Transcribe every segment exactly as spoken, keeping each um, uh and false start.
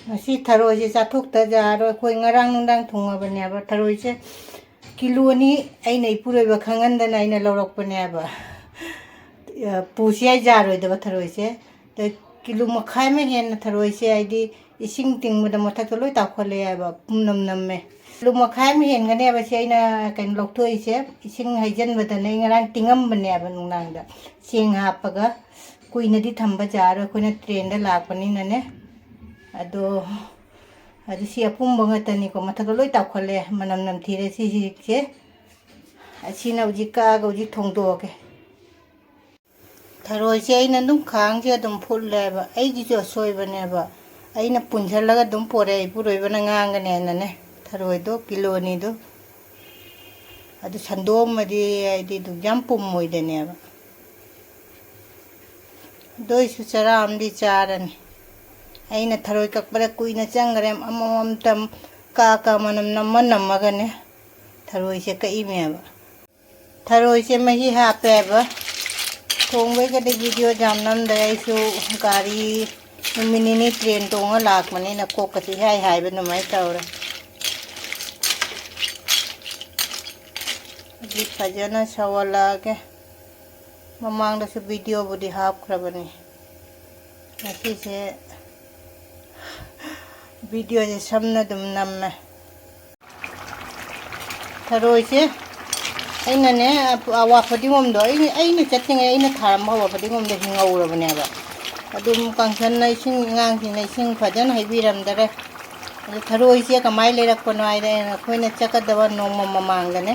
ꯉꯁꯤ ꯊꯔꯣꯏꯁꯦ ꯆꯥꯊꯣꯛꯇ ꯌꯥꯔꯣꯏ꯫ ꯑꯩꯈꯣꯏ ꯉꯔꯥꯡ ꯅꯨꯡꯗꯥꯡ ꯊꯣꯡꯉꯕꯅꯦꯕ꯫ ꯊꯔꯣꯏꯁꯦ ꯀꯤꯂꯣ ꯑꯅꯤ ꯑꯩꯅ ꯏꯄꯨꯔꯣꯏꯕ ꯈꯪꯍꯟꯗꯅ ꯑꯩꯅ ꯂꯧꯔꯛꯄꯅꯦꯕ꯫ ꯑ, ꯄꯨꯁꯤ ꯍꯥꯏ ꯌꯥꯔꯣꯏꯗꯕ ꯊꯔꯣꯏꯁꯦ꯫ ꯑꯗ ꯀꯤꯂꯣ ꯃꯈꯥꯏ ꯑꯃ ꯍꯦꯟꯅ ꯊꯔꯣꯏꯁꯦ, ꯍꯥꯏꯗꯤ ꯏꯁꯤꯡ ꯇꯤꯡꯕꯗ ꯃꯊꯛꯇ ꯂꯣꯏ ꯇꯥꯎꯈꯠꯂꯛꯑꯦ ꯍꯥꯏꯕ, ꯄꯨꯝꯅꯝ ꯅꯝꯃꯦ꯫ ꯀꯤꯂꯣ ꯃꯈꯥꯏ ꯑꯃ ꯍꯦꯟꯒꯅꯦꯕ ꯁꯤ ꯑꯩꯅ ꯀꯩꯅꯣ ꯂꯧꯊꯣꯛꯏꯁꯦ꯫ ꯏꯁꯤꯡ ꯍꯩꯖꯤꯟꯕꯗꯅꯦ, ꯑꯩ ꯉꯔꯥꯡ ꯇꯤꯡꯉꯝꯕꯅꯦꯕ ꯅꯨꯡꯗꯥꯡꯗ꯫ ꯆꯦꯡ ꯍꯥꯞꯄꯒ ꯀꯨꯏꯅꯗꯤ ꯊꯝꯕ ꯌꯥꯔꯣꯏ, ꯑꯩꯈꯣꯏꯅ ꯇ꯭ꯔꯦꯟꯗ ꯂꯥꯛꯄꯅꯤꯅꯅꯦ꯫ ꯑꯗꯣ ꯑꯗꯨ ꯁꯤ ꯑꯄꯨꯝꯕ ꯉꯥꯛꯇꯅꯤꯀꯣ, ꯃꯊꯛꯇ ꯂꯣꯏ ꯇꯥꯎꯈꯠꯂꯦ, ꯃꯅꯝ ꯅꯝꯊꯤꯔꯦ ꯁꯤꯁꯦ꯫ ꯑꯁꯤꯅ ꯍꯧꯖꯤꯛ ꯀꯛꯑꯒ ꯍꯧꯖꯤꯛ ꯊꯣꯡꯗꯣꯛꯑꯒꯦ꯫ ꯊꯔꯣꯏꯁꯦ ꯑꯩꯅ ꯑꯗꯨꯝ ꯈꯥꯡꯁꯦ ꯑꯗꯨꯝ ꯐꯨꯠꯂꯦꯕ, ꯑꯩꯒꯤꯁꯨ ꯑꯁꯣꯏꯕꯅꯦꯕ꯫ ꯑꯩꯅ ꯄꯨꯟꯁꯤꯜꯂꯒ ꯑꯗꯨꯝ ꯄꯣꯔꯛꯑꯦ, ꯏꯄꯨꯔꯣꯏꯕꯅ ꯉꯥꯡꯒꯅꯦꯅꯅꯦ꯫ ꯊꯔꯣꯏꯗꯣ ꯀꯤꯂꯣ ꯑꯅꯤꯗꯣ ꯑꯗꯨ ꯁꯟꯗꯣꯛꯑꯝꯃꯗꯤ, ꯍꯥꯏꯗꯤ, ꯑꯗꯨ ꯌꯥꯝ ꯄꯨꯝꯃꯣꯏꯗꯅꯦꯕ꯫ ꯑꯗꯨ ꯑꯣꯏꯁꯨ ꯆꯔꯥ ꯑꯃꯗꯤ ꯆꯥꯔꯅꯤ꯫ ꯑꯩꯅ ꯊꯔꯣꯏ ꯀꯛꯄꯗ ꯀꯨꯏꯅ ꯆꯪꯈ꯭ꯔꯦ, ꯑꯃꯃꯝꯇ ꯀꯛ ꯀꯛ ꯃꯅꯝ ꯅꯝꯃ ꯅꯝꯃꯒꯅꯦ ꯊꯔꯣꯏꯁꯦ ꯀꯛꯏꯃꯦꯕ꯫ ꯊꯔꯣꯏꯁꯦ ꯃꯍꯤ ꯍꯥꯞꯄꯦꯕ꯫ ꯊꯣꯡꯕꯩꯒꯗꯤ ꯚꯤꯗꯤꯑꯣ ꯌꯥꯝ ꯅꯝꯗ꯭ꯔꯦ, ꯑꯩꯁꯨ ꯒꯥꯔꯤ ꯅꯨꯃꯤꯠ ꯅꯤꯅꯤ ꯇ꯭ꯔꯦꯟ ꯇꯣꯡꯉ ꯂꯥꯛꯄꯅꯤꯅ ꯀꯣꯛꯀꯁꯦ ꯏꯍꯥꯏ ꯍꯥꯏꯕ ꯑꯗꯨꯃꯥꯏꯅ ꯇꯧꯔꯦ꯫ ꯑꯗꯨ ꯐꯖꯅ ꯁꯧꯍꯜꯂꯛꯑꯒꯦ꯫ ꯃꯃꯥꯡꯗꯁꯨ ꯚꯤꯗꯤꯑꯣꯕꯨꯗꯤ ꯍꯥꯞꯈ꯭ꯔꯕꯅꯤ꯫ ꯉꯁꯤꯁꯦ ꯚꯤꯗꯤꯑꯣꯁꯦ ꯁꯝꯅ ꯑꯗꯨꯝ ꯅꯝꯃꯦ꯫ ꯊꯔꯣꯏꯁꯦ ꯑꯩꯅꯅꯦ, ꯑꯋꯥ ꯐꯗꯤꯒꯣꯝꯗꯣ, ꯑꯩꯅ, ꯑꯩꯅ ꯆꯠꯇ꯭ꯔꯤꯉꯩ ꯑꯩꯅ ꯊꯥꯔꯝꯕ ꯑꯋꯥ ꯐꯗꯤꯒꯣꯝꯗꯣ ꯍꯤꯡꯍꯧꯔꯕꯅꯦꯕ꯫ ꯑꯗꯨꯝ ꯀꯥꯡꯁꯟꯅ ꯏꯁꯤꯡ, ꯑꯉꯥꯡꯁꯤꯡꯅ ꯏꯁꯤꯡ ꯐꯖꯅ ꯍꯩꯕꯤꯔꯝꯗꯔꯦ꯫ ꯑꯗꯣ ꯊꯔꯣꯏꯁꯦ ꯀꯃꯥꯏꯅ ꯂꯩꯔꯛꯄꯅꯣ ꯍꯥꯏꯗꯤ, ꯑꯩꯈꯣꯏꯅ ꯆꯠꯀꯗꯕ ꯅꯣꯡꯃ ꯃꯃꯥꯡꯗꯅꯦ,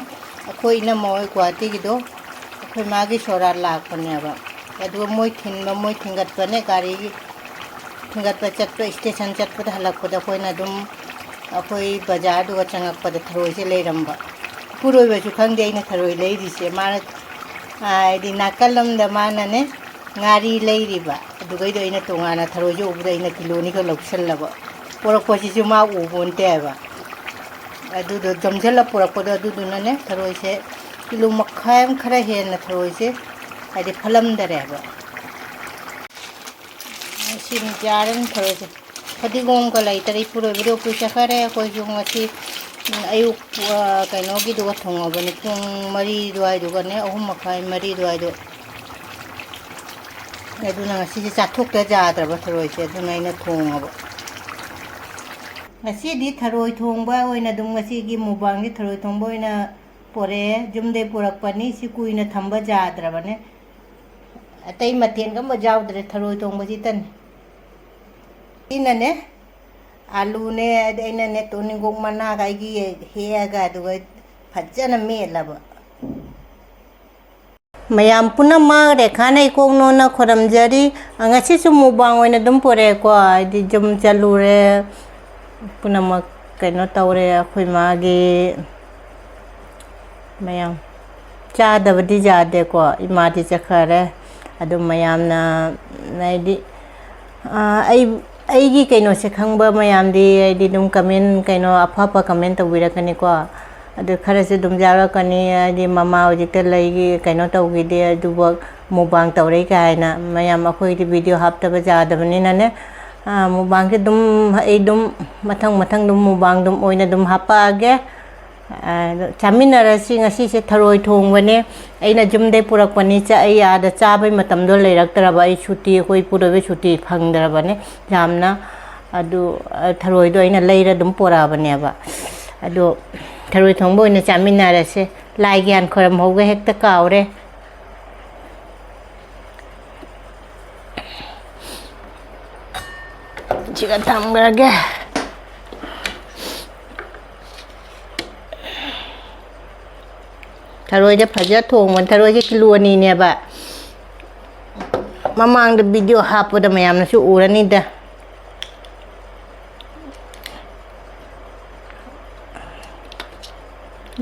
ꯑꯩꯈꯣꯏ ꯏꯅꯝꯃ ꯍꯣꯏ ꯒꯨꯍꯥꯇꯤꯒꯤꯗꯣ, ꯑꯩꯈꯣꯏ ꯃꯥꯒꯤ ꯁꯣꯔꯥꯠ ꯂꯥꯛꯄꯅꯦꯕ꯫ ꯑꯗꯨꯒ ꯃꯣꯏ ꯊꯤꯟꯕ, ꯃꯣꯏ ꯊꯤꯟꯒꯠꯄꯅꯦ, ꯒꯥꯔꯤꯒꯤ ꯊꯤꯟꯒꯠꯄ ꯆꯠꯄ, ꯁ꯭ꯇꯦꯁꯟ ꯆꯠꯄꯗ ꯍꯜꯂꯛꯄꯗ ꯑꯩꯈꯣꯏꯅ ꯑꯗꯨꯝ, ꯑꯩꯈꯣꯏ ꯕꯖꯥꯔꯗꯨꯒ ꯆꯪꯉꯛꯄꯗ ꯊꯔꯣꯏꯁꯦ ꯂꯩꯔꯝꯕ꯫ ꯏꯄꯨꯔꯣꯏꯕꯁꯨ ꯈꯪꯗꯦ ꯑꯩꯅ ꯊꯔꯣꯏ ꯂꯩꯔꯤꯁꯦ꯫ ꯃꯥꯅ, ꯍꯥꯏꯗꯤ, ꯅꯥꯀꯜ ꯑꯃꯗ ꯃꯥꯅꯅꯦ ꯉꯥꯔꯤ ꯂꯩꯔꯤꯕ, ꯑꯗꯨꯒꯩꯗꯣ ꯑꯩꯅ ꯇꯣꯉꯥꯟꯅ ꯊꯔꯣꯏꯁꯦ ꯎꯕꯗ ꯑꯩꯅ ꯀꯤꯂꯣ ꯑꯅꯤꯈꯛ ꯂꯧꯁꯜꯂꯕ꯫ ꯄꯣꯔꯛꯄꯁꯤꯁꯨ ꯃꯥ ꯎꯕ ꯅꯠꯇꯦꯕ꯫ ꯑꯗꯨꯗꯣ ꯌꯣꯝꯁꯤꯜꯂ ꯄꯨꯔꯛꯄꯗꯣ, ꯑꯗꯨꯗꯨꯅꯅꯦ ꯊꯔꯣꯏꯁꯦ ꯀꯤꯂꯣ ꯃꯈꯥꯏ ꯑꯃ ꯈꯔ ꯍꯦꯟꯅ ꯊꯔꯣꯏꯁꯦ, ꯍꯥꯏꯗꯤ, ꯐꯠꯂꯝꯗꯔꯦꯕ꯫ ꯁꯤꯅꯤ ꯌꯥꯔꯅꯤ ꯊꯔꯣꯏꯁꯦ꯫ ꯐꯗꯤꯒꯣꯝꯒ ꯂꯩꯇ꯭ꯔꯦ, ꯏꯄꯨꯔꯣꯏꯕꯗꯣ ꯑꯣꯐꯤꯁ ꯆꯠꯈ꯭ꯔꯦ꯫ ꯑꯩꯈꯣꯏꯁꯨ ꯉꯁꯤ, ꯎꯝ, ꯑꯌꯨꯛ, ꯑ, ꯀꯩꯅꯣꯒꯤꯗꯨꯒ ꯊꯣꯡꯉꯕꯅꯤ, ꯄꯨꯡ ꯃꯔꯤ ꯑꯗꯨꯋꯥꯏꯗꯨꯒꯅꯦ, ꯑꯍꯨꯝ ꯃꯈꯥꯏ, ꯃꯔꯤ ꯑꯗꯨꯋꯥꯏꯗꯣ꯫ ꯑꯗꯨꯅ ꯉꯁꯤꯁꯦ ꯆꯥꯊꯣꯛꯇ ꯌꯥꯗ꯭ꯔꯕ ꯊꯔꯣꯏꯁꯦ, ꯑꯗꯨꯅ ꯑꯩꯅ ꯊꯣꯡꯉꯕ꯫ ꯉꯁꯤꯗꯤ ꯊꯔꯣꯏ ꯊꯣꯡꯕ ꯑꯣꯏꯅ ꯑꯗꯨꯝ, ꯉꯁꯤꯒꯤ ꯃꯨꯛꯕꯥꯡꯒꯤ ꯊꯔꯣꯏ ꯊꯣꯡꯕ ꯑꯣꯏꯅ ꯄꯣꯔꯛꯑꯦ꯫ ꯌꯨꯝꯗꯩ ꯄꯨꯔꯛꯄꯅꯤ, ꯁꯤ ꯀꯨꯏꯅ ꯊꯝꯕ ꯌꯥꯗ꯭ꯔꯕꯅꯦ꯫ ꯑꯇꯩ ꯃꯊꯦꯜꯒ ꯑꯃ ꯌꯥꯎꯗ꯭ꯔꯦ, ꯊꯔꯣꯏ ꯊꯣꯡꯕꯁꯤꯇꯅꯤ꯫ ꯁꯤꯅꯅꯦ, ꯑꯥꯂꯨꯅꯦ, ꯑꯗꯩ ꯑꯩꯅꯅꯦ ꯇꯣꯅꯤꯡꯈꯣꯛ ꯃꯅꯥꯒ ꯑꯩꯒꯤ ꯍꯦꯛꯑꯒ ꯑꯗꯨꯒ ꯐꯖꯅ ꯃꯦꯠꯂꯕ꯫ ꯃꯌꯥꯝ ꯄꯨꯝꯅꯃꯛ ꯔꯦꯈꯥꯅ ꯏꯀꯣꯛ ꯅꯣꯟꯅ ꯈꯣꯏꯔꯝꯖꯔꯤ꯫ ꯉꯁꯤꯁꯨ ꯃꯨꯛꯕꯥꯡ ꯑꯣꯏꯅ ꯑꯗꯨꯝ ꯄꯨꯔꯛꯑꯦꯀꯣ, ꯍꯥꯏꯗꯤ ꯌꯨꯝ ꯆꯠꯂꯨꯔꯦ, ꯄꯨꯝꯅꯃꯛ ꯀꯩꯅꯣ ꯇꯧꯔꯦ꯫ ꯑꯩꯈꯣꯏ ꯃꯥꯒꯤ ꯃꯌꯥꯝ ꯆꯥꯗꯕꯗꯤ ꯌꯥꯗꯦꯀꯣ, ꯏꯃꯥꯗꯤ ꯆꯠꯈ꯭ꯔꯦ꯫ ꯑꯗꯨ ꯃꯌꯥꯝꯅ ꯍꯥꯏꯗꯤ, ꯑꯥ, ꯑꯩ, ꯑꯩꯒꯤ ꯀꯩꯅꯣꯁꯦ ꯈꯪꯕ ꯃꯌꯥꯝꯗꯤ ꯍꯥꯏꯗꯤ ꯑꯗꯨꯝ ꯀꯃꯦꯟ, ꯀꯩꯅꯣ ꯑꯐ ꯑꯐ ꯀꯃꯦꯟ ꯇꯧꯕꯤꯔꯛꯀꯅꯤꯀꯣ꯫ ꯑꯗꯨ ꯈꯔꯁꯨ ꯑꯗꯨꯝ ꯌꯥꯎꯔꯛꯀꯅꯤ, ꯍꯥꯏꯗꯤ ꯃꯃꯥ ꯍꯧꯖꯤꯛꯇ ꯂꯩꯒꯤ, ꯀꯩꯅꯣ ꯇꯧꯈꯤꯗꯦ, ꯑꯗꯨꯕꯨ ꯃꯨꯛꯕꯥꯡ ꯇꯧꯔꯛꯏ ꯀꯥꯏꯅ꯫ ꯃꯌꯥꯝ ꯑꯩꯈꯣꯏꯗꯤ ꯚꯤꯗꯤꯑꯣ ꯍꯥꯞꯇꯕ ꯌꯥꯗꯕꯅꯤꯅꯅꯦ, ꯑꯥ, ꯃꯨꯛꯕꯥꯡꯁꯦ ꯑꯗꯨꯝ ꯑꯩ ꯑꯗꯨꯝ ꯃꯊꯪ ꯃꯊꯪ ꯑꯗꯨꯝ ꯃꯨꯛꯕꯥꯡ ꯑꯗꯨꯝ ꯑꯣꯏꯅ ꯑꯗꯨꯝ ꯍꯥꯞꯄꯛꯑꯒꯦ꯫ ꯑꯗꯣ ꯆꯥꯃꯤꯟꯅꯔꯁꯤ꯫ ꯉꯁꯤꯁꯦ ꯊꯔꯣꯏ ꯊꯣꯡꯕꯅꯦ꯫ ꯑꯩꯅ ꯌꯨꯝꯗꯩ ꯄꯨꯔꯛꯄꯅꯤ꯫ ꯆꯥ-, ꯑꯩ ꯑꯥꯗ ꯆꯥꯕꯩ ꯃꯇꯝꯗꯣ ꯂꯩꯔꯛꯇ꯭ꯔꯕ꯫ ꯑꯩ ꯁꯨꯇꯤ, ꯑꯩꯈꯣꯏ ꯏꯄꯨꯔꯣꯏꯕ ꯁꯨꯇꯤ ꯐꯪꯗ꯭ꯔꯕꯅꯦ ꯌꯥꯝꯅ꯫ ꯑꯗꯨ, ꯑ, ꯊꯔꯣꯏꯗꯣ ꯑꯩꯅ ꯂꯩꯔ ꯑꯗꯨꯝ ꯄꯨꯔꯛꯑꯕꯅꯦꯕ꯫ ꯑꯗꯣ ꯊꯔꯣꯏ ꯊꯣꯡꯕ ꯑꯣꯏꯅ ꯆꯥꯃꯤꯟꯅꯔꯁꯦ꯫ ꯂꯥꯏ ꯒ꯭ꯌꯥꯟ ꯈꯣꯏꯔꯝꯍꯧꯕ ꯍꯦꯛꯇ ꯀꯥꯎꯔꯦ꯫ ꯁꯤꯒ ꯊꯝꯈ꯭ꯔꯒꯦ꯫ ꯊꯔꯣꯏꯁꯦ ꯐꯖ ꯊꯣꯡꯕꯅꯤ꯫ ꯊꯔꯣꯏꯁꯦ ꯀꯤꯂꯣ ꯑꯅꯤꯅꯦꯕ꯫ ꯃꯃꯥꯡꯗ ꯚꯤꯗꯤꯑꯣ ꯍꯥꯞꯄꯗ ꯃꯌꯥꯝꯅꯁꯨ ꯎꯔꯅꯤꯗ꯫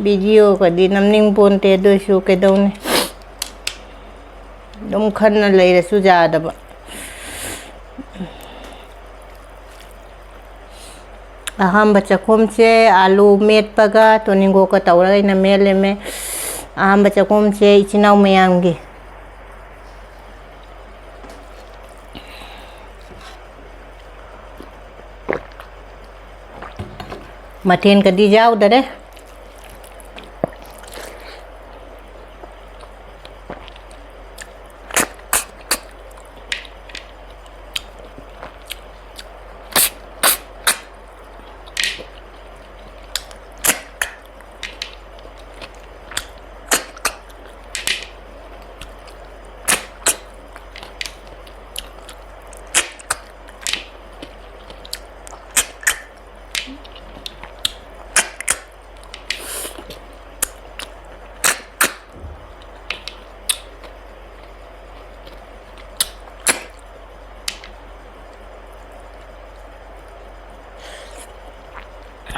ꯚꯤꯗꯤꯑꯣꯒꯗꯤ ꯅꯝꯅꯤꯡ ꯄꯣꯟꯇꯦ, ꯑꯗꯨꯏꯁꯨ ꯀꯩꯗꯧꯅꯤ? ꯑꯗꯨꯝ ꯈꯟꯅ ꯂꯩꯔꯁꯨ ꯌꯥꯗꯕ꯫ ꯑꯍꯥꯟꯕ ꯆꯥꯛꯈꯣꯝꯁꯦ ꯑꯥꯂꯨ ꯃꯦꯠꯄꯒ ꯇꯣꯅꯤꯡꯈꯣꯛꯀ ꯇꯧꯔꯒ ꯑꯩꯅ ꯃꯦꯠꯂꯦꯃꯦ꯫ ꯑꯍꯥꯟꯕ ꯆꯥꯛꯈꯣꯝꯁꯦ ꯏꯆꯤꯟ ꯏꯅꯥꯎ ꯃꯌꯥꯝꯒꯤ꯫ ꯃꯊꯦꯜꯒꯗꯤ ꯌꯥꯎꯗꯔꯦ꯫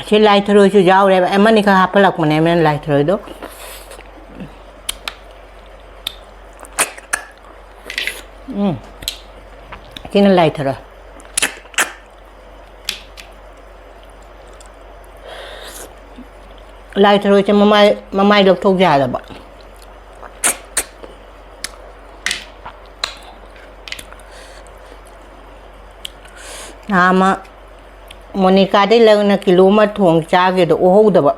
ꯁꯤ ꯂꯥꯏ ꯊꯔꯣꯏꯁꯨ ꯌꯥꯎꯔꯦꯕ, ꯑꯃꯅꯤꯈꯛ ꯍꯥꯞꯄꯜꯂꯛꯄꯅꯦ ꯑꯩꯅ ꯂꯥꯏ ꯊꯔꯣꯏꯗꯣ꯫ ꯎꯝ, ꯁꯤꯅ ꯂꯥꯏ ꯊꯔꯣꯏ꯫ ꯂꯥꯏ ꯊꯔꯣꯏꯁꯦ ꯃꯃꯥꯏ, ꯃꯃꯥꯏ ꯂꯧꯊꯣꯛ ꯌꯥꯗꯕ꯫ ꯅꯍꯥꯟꯃ ꯃꯣꯅꯤꯀꯥꯗꯩ ꯂꯧꯅ ꯀꯤꯂꯣ ꯑꯃ ꯊꯣꯡ ꯆꯥꯒꯦꯗꯣ ꯑꯣꯍꯧꯗꯕ꯫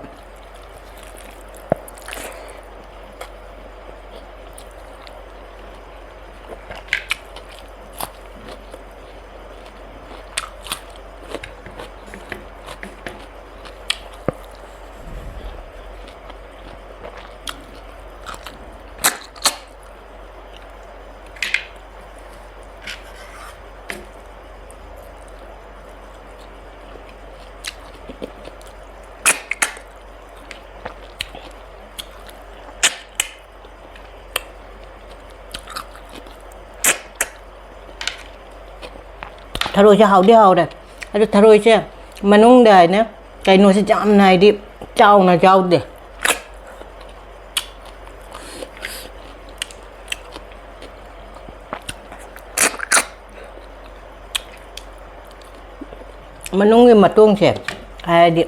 ꯊꯔꯣꯏꯁꯦ ꯍꯥꯎꯗꯤ ꯍꯥꯎꯔꯦ꯫ ꯑꯗꯨ ꯊꯔꯣꯏꯁꯦ ꯃꯅꯨꯡꯗ ꯍꯥꯏꯅ ꯀꯩꯅꯣꯁꯦ ꯌꯥꯝꯅ ꯍꯥꯏꯗꯤ ꯆꯥꯎꯅ ꯌꯥꯎꯗꯦ꯫ ꯃꯅꯨꯡꯒꯤ ꯃꯇꯣꯡꯁꯦ ꯍꯥꯏꯗꯤ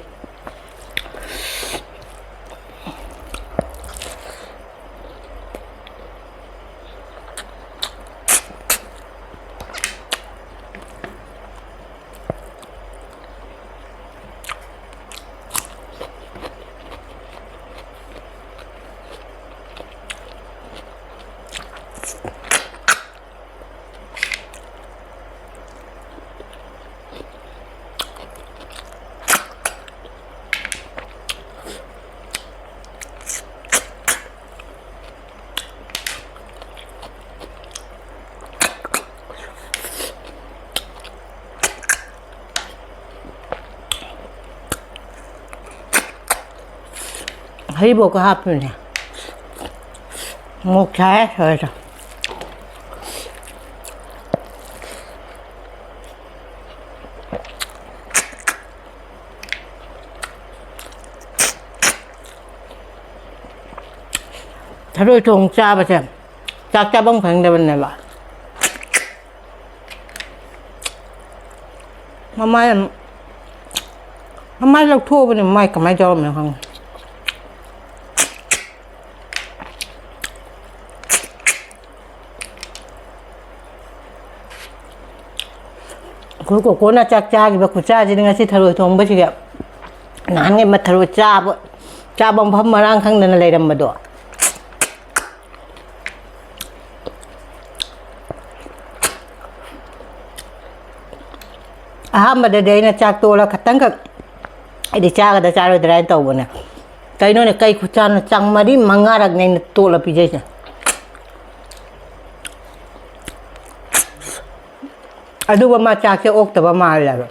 ꯍꯔꯤꯕꯣꯛꯀ ꯍꯥꯞꯄꯤꯅꯦ꯫ ꯃꯣꯔꯣꯛ ꯁꯥꯏ ꯁꯣꯏꯗ꯫ ꯊꯔꯣꯏ ꯊꯣꯡ ꯆꯥꯕꯁꯦ ꯆꯥꯛ ꯆꯥꯐꯝ ꯈꯪꯗꯕꯅꯦꯕ꯫ ꯃꯃꯥꯏ ꯑꯃ-, ꯃꯃꯥꯏ ꯂꯧꯊꯣꯛꯑꯕꯅꯦ, ꯃꯃꯥꯏ ꯀꯃꯥꯏꯅ ꯇꯧꯔꯝꯃꯤꯅꯣ ꯈꯪꯗꯦ꯫ ꯑꯩꯈꯣꯏ ꯀꯣꯀꯣꯅ ꯆꯥꯛ ꯆꯥꯈꯤꯕ ꯈꯨꯠꯆꯥꯁꯤꯗꯤ ꯉꯁꯤ ꯊꯔꯣꯏ ꯊꯣꯡꯕꯁꯤꯒ ꯅꯍꯥꯟꯒꯩ ꯃ-, ꯊꯔꯣꯏ ꯆꯥꯕ, ꯆꯥꯕ ꯃꯐꯝ ꯃꯔꯥꯡ ꯈꯪꯗꯅ ꯂꯩꯔꯝꯕꯗꯣ꯫ ꯑꯍꯥꯟꯕꯗꯗꯤ ꯑꯩꯅ ꯆꯥꯛ ꯇꯣꯛꯂ ꯈꯇꯪꯈꯛ ꯑꯩꯗꯤ ꯆꯥꯒꯗ꯭ꯔꯥ ꯆꯥꯔꯣꯏꯗ꯭ꯔꯥ ꯍꯥꯏꯅ ꯇꯧꯕꯅꯦ꯫ ꯀꯩꯅꯣꯅꯦ, ꯀꯩ ꯈꯨꯠꯆꯥꯅꯣ, ꯆꯥꯛ ꯃꯔꯤ ꯃꯉꯥꯔꯛꯅꯦ ꯑꯩꯅ ꯇꯣꯠꯂ ꯄꯤꯖꯩꯁꯦ꯫ ꯑꯗꯨꯒ ꯃꯥ ꯆꯥꯛꯁꯦ ꯑꯣꯛꯇꯕ ꯃꯥꯜꯂꯦꯕ꯫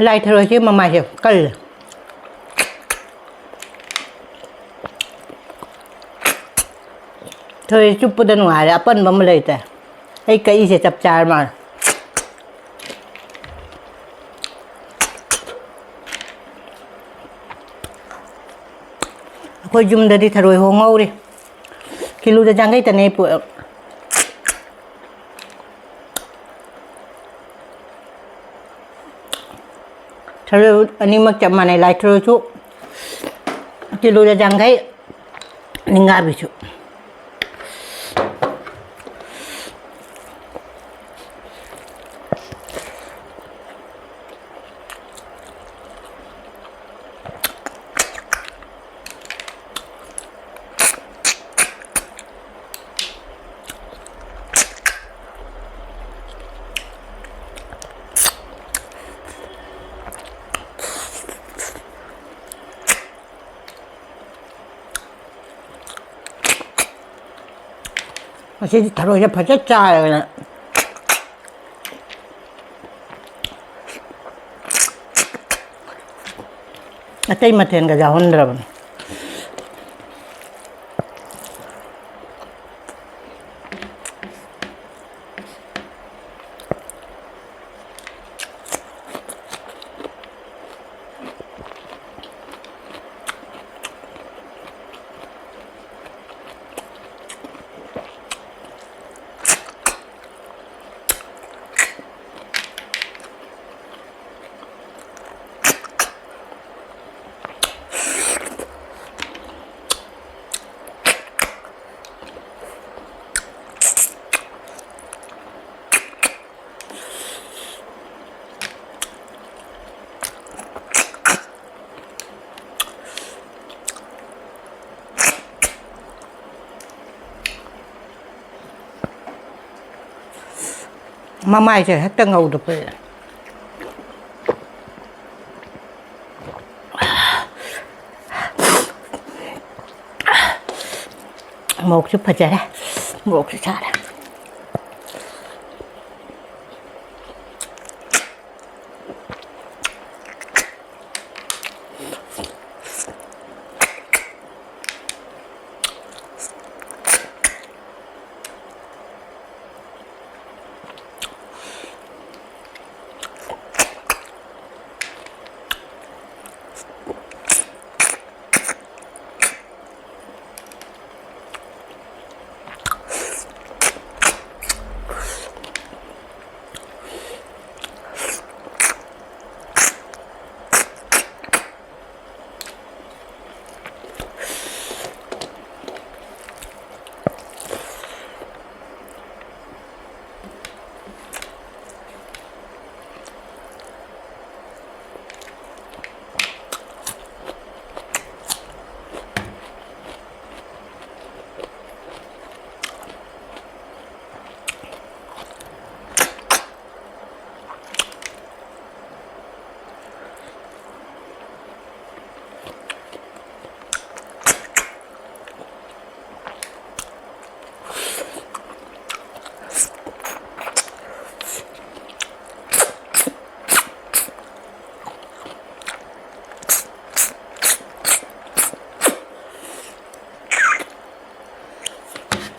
ꯂꯥꯏ ꯊꯔꯣꯏꯁꯦ ꯃꯃꯥꯏꯁꯦ ꯀꯜꯂꯦ꯫ ꯊꯔꯣꯏ ꯆꯨꯞꯄꯗ ꯅꯨꯡꯉꯥꯏꯔꯦ, ꯑꯄꯟꯕ ꯑꯃ ꯂꯩꯇꯦ꯫ ꯑꯩ ꯀꯛꯏꯁꯦ ꯆꯞ ꯆꯥꯔ ꯃꯥꯜꯂꯦ꯫ ꯑꯩꯈꯣꯏ ꯌꯨꯝꯗꯗꯤ ꯊꯔꯣꯏ ꯍꯣꯡꯍꯧꯔꯤ꯫ ꯀꯤꯂꯣꯗ ꯌꯥꯡꯈꯩꯇꯅꯦ ꯑꯩ ꯄꯨꯔꯛ-, ꯊꯔꯣꯏ ꯑꯅꯤꯃꯛ ꯆꯞ ꯃꯥꯟꯅꯩ꯫ ꯂꯥꯏ ꯊꯔꯣꯏꯁꯨ ꯀꯤꯂꯣꯗ ꯌꯥꯡꯈꯩ, ꯅꯤꯡꯒꯥꯕꯤꯁꯨ꯫ ꯉꯁꯤꯗꯤ ꯊꯔꯣꯏꯁꯦ ꯐꯖ ꯆꯥꯔꯦꯅ ꯑꯇꯩ ꯃꯊꯦꯜꯒ ꯌꯥꯎꯍꯟꯗ꯭ꯔꯕꯅꯤ꯫ ꯃꯃꯥꯏꯁꯦ ꯍꯦꯛꯇ ꯉꯧꯗ ꯐꯩ꯫ ꯃꯣꯔꯣꯛꯁꯨ ꯐꯖꯔꯦ꯫ ꯃꯣꯔꯣꯛꯁꯨ ꯁꯥꯔꯦ꯫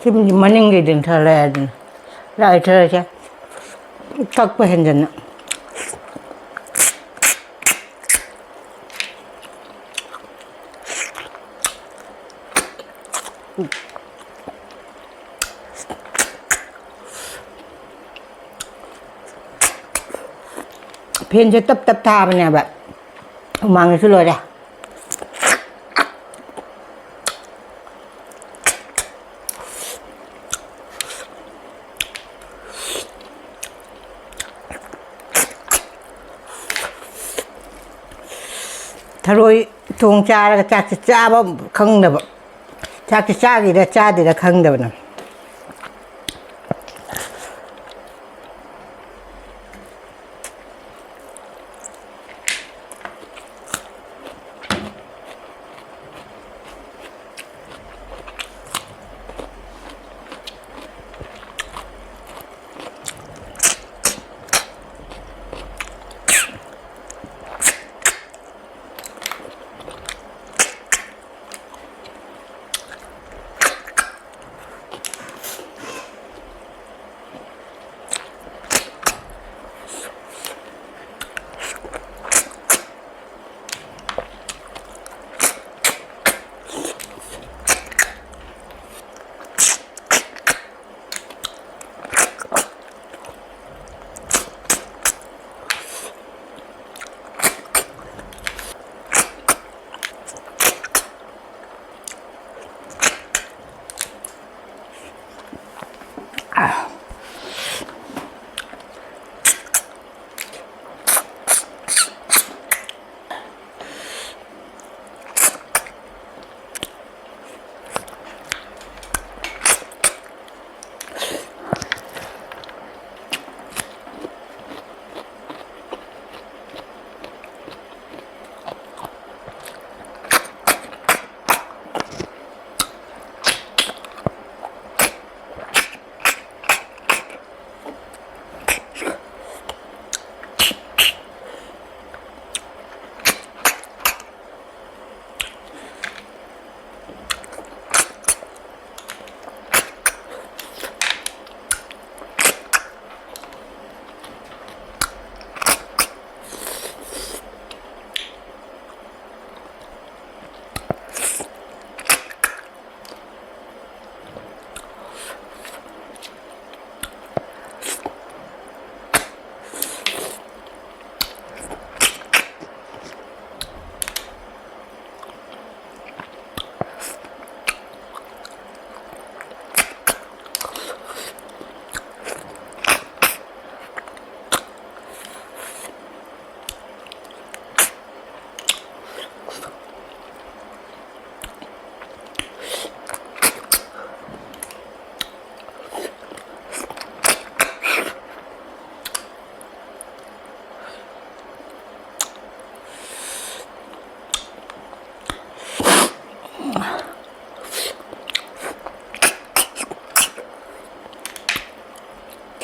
ꯇꯤꯝꯒꯤ ꯃꯅꯤꯡꯒꯤꯗꯤ ꯊꯔ ꯂꯩ ꯑꯗꯨꯅ ꯂꯥꯛꯏ ꯊꯔꯁꯦ ꯀꯛꯄ ꯍꯦꯟꯖꯟꯅ꯫ ꯐꯦꯟꯁꯦ ꯇꯞ ꯇꯞ ꯊꯥꯕꯅꯦꯕ, ꯍꯨꯃꯥꯡꯁꯤꯁꯨ ꯂꯣꯏꯔꯦ꯫ ꯊꯔꯣꯏ ꯊꯣꯡ ꯆꯥꯔꯒ ꯆꯥꯛꯁꯦ ꯆꯥꯕ ꯈꯪꯗꯕ, ꯆꯥꯛꯁꯦ ꯆꯥꯈꯤꯔ ꯆꯥꯗꯦꯔ ꯈꯪꯗꯕꯅ꯫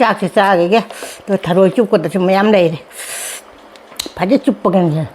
ꯆꯥꯛꯁꯦ ꯆꯥꯈꯤꯒꯦ꯫ ꯑꯗꯣ ꯊꯔꯣꯏ ꯆꯨꯞꯀꯗꯕꯁꯨ ꯃꯌꯥꯝ ꯂꯩꯔꯦ꯫ ꯐꯖꯅ ꯆꯨꯞꯄꯒꯦ꯫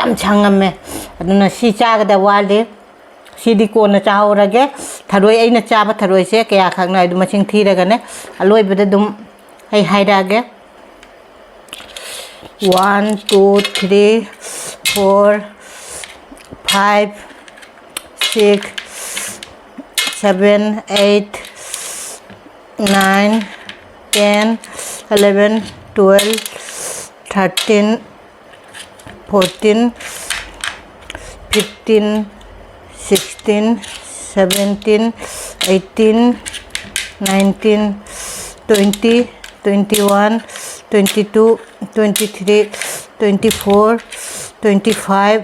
ꯌꯥꯝ ꯁꯪꯉꯝꯃꯦ꯫ ꯑꯗꯨꯅ ꯁꯤ ꯆꯥꯒꯗꯕ ꯋꯥꯠꯂꯤ꯫ ꯁꯤꯗꯤ ꯀꯣꯟꯅ ꯆꯥꯍꯧꯔꯒꯦ꯫ ꯊꯔꯣꯏ, ꯑꯩꯅ ꯆꯥꯕ ꯊꯔꯣꯏꯁꯦ ꯀꯌꯥꯈꯛꯅꯣ ꯍꯥꯏꯗꯨ ꯃꯁꯤꯡ ꯊꯤꯔꯒꯅꯦ, ꯑꯂꯣꯏꯕꯗ ꯑꯗꯨꯝ ꯑꯩ ꯍꯥꯏꯔꯛꯑꯒꯦ꯫ One, two, three, four, five, six, seven, eight, nine, ten, eleven, twelve, thirteen, fourteen, fifteen, sixteen, seventeen, eighteen, nineteen, twenty, twenty-one, twenty-two, twenty-three, twenty-four, twenty-five,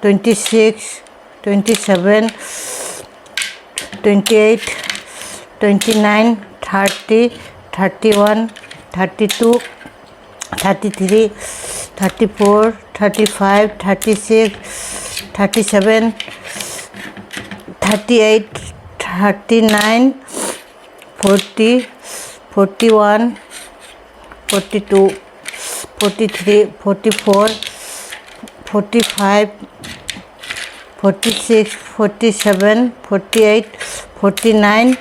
twenty-six, twenty seven, twenty eight, twenty nine, thirty, thirty one, thirty two, thirty three, thirty four, thirty five, thirty six, thirty seven, thirty eight, thirty nine, forty, forty one, forty two, forty three, forty four, forty five, forty six, forty seven, forty eight, forty nine,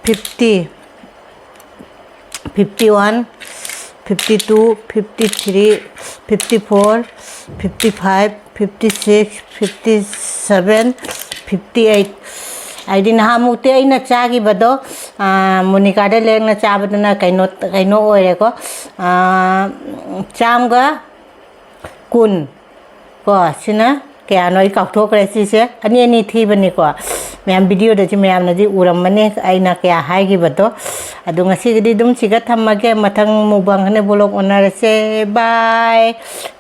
fifty, fifty one, fifty two, fifty three, fifty four, fifty five, fifty six, fifty seven, fifty eight. ꯍꯥꯏꯗꯤ ꯅꯍꯥꯟꯃꯨꯛꯇꯤ ꯑꯩꯅ ꯆꯥꯈꯤꯕꯗꯣ, ꯃꯣꯅꯤꯀꯥꯗ ꯂꯦꯡꯅ ꯆꯥꯕꯗꯨꯅ ꯀꯩꯅꯣ ꯀꯩꯅꯣ ꯑꯣꯏꯔꯦꯀꯣ, ꯆꯥꯝꯃꯒ ꯀꯨꯟ꯫ ꯀꯣ, ꯁꯤꯅ ꯀꯌꯥꯅꯣ ꯑꯩ ꯀꯥꯎꯊꯣꯛꯈ꯭ꯔꯦ꯫ ꯁꯤꯁꯦ ꯑꯅꯤ ꯑꯅꯤ ꯊꯤꯕꯅꯤꯀꯣ꯫ ꯃꯌꯥꯝ ꯚꯤꯗꯤꯑꯣꯗꯁꯨ ꯃꯌꯥꯝꯅꯗꯤ ꯎꯔꯝꯃꯅꯤ ꯑꯩꯅ ꯀꯌꯥ ꯍꯥꯏꯈꯤꯕꯗꯣ꯫ ꯑꯗꯣ ꯉꯁꯤꯒꯤꯗꯤ ꯑꯗꯨꯝ ꯁꯤꯒ ꯊꯝꯃꯒꯦ꯫ ꯃꯊꯪ ꯃꯨꯛꯕꯥꯡ ꯈꯅꯦ ꯕ꯭ꯂꯣꯛ ꯑꯣꯟꯅꯔꯁꯦ꯫ ꯕꯥꯏ꯫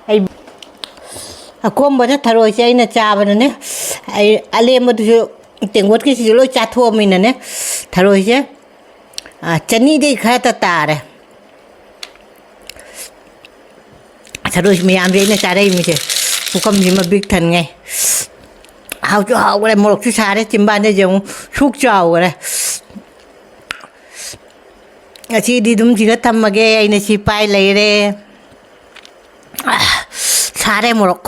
ꯑꯩ ꯑꯀꯣꯝꯕꯗ ꯊꯔꯣꯏꯁꯦ ꯑꯩꯅ ꯆꯥꯕꯗꯅꯦ, ꯑꯩ ꯑꯂꯦꯝꯕꯗꯨꯁꯨ ꯇꯦꯡꯀꯣꯠꯀꯤꯁꯤꯁꯨ ꯂꯣꯏ ꯆꯥꯊꯣꯛꯑꯃꯤꯅꯅꯦ, ꯊꯔꯣꯏꯁꯦ, ꯑ, ꯆꯅꯤꯗꯩ ꯈꯔꯇ ꯇꯥꯔꯦ꯫ ꯊꯔꯣꯏ ꯃꯌꯥꯝꯁꯦ ꯑꯩꯅ ꯆꯥꯔꯛꯏ ꯃꯤꯁꯦ, ꯄꯨꯈꯝꯁꯤꯃ ꯕꯤꯛ ꯊꯟꯉꯩ꯫ ꯍꯥꯎꯁꯨ ꯍꯥꯎꯈ꯭ꯔꯦ, ꯃꯣꯔꯣꯛꯁꯨ ꯁꯥꯔꯦ, ꯆꯤꯝꯕꯥꯟꯗꯁꯦ ꯑꯃꯨꯛ ꯁꯨꯛ ꯆꯥꯎꯈ꯭ꯔꯦ꯫ ꯉꯁꯤꯗꯤ ꯑꯗꯨꯝ ꯁꯤꯗ ꯊꯝꯃꯒꯦ, ꯑꯩꯅ ꯁꯤ ꯄꯥꯏ ꯂꯩꯔꯦ꯫ ꯁꯥꯔꯦ ꯃꯣꯔꯣꯛ꯫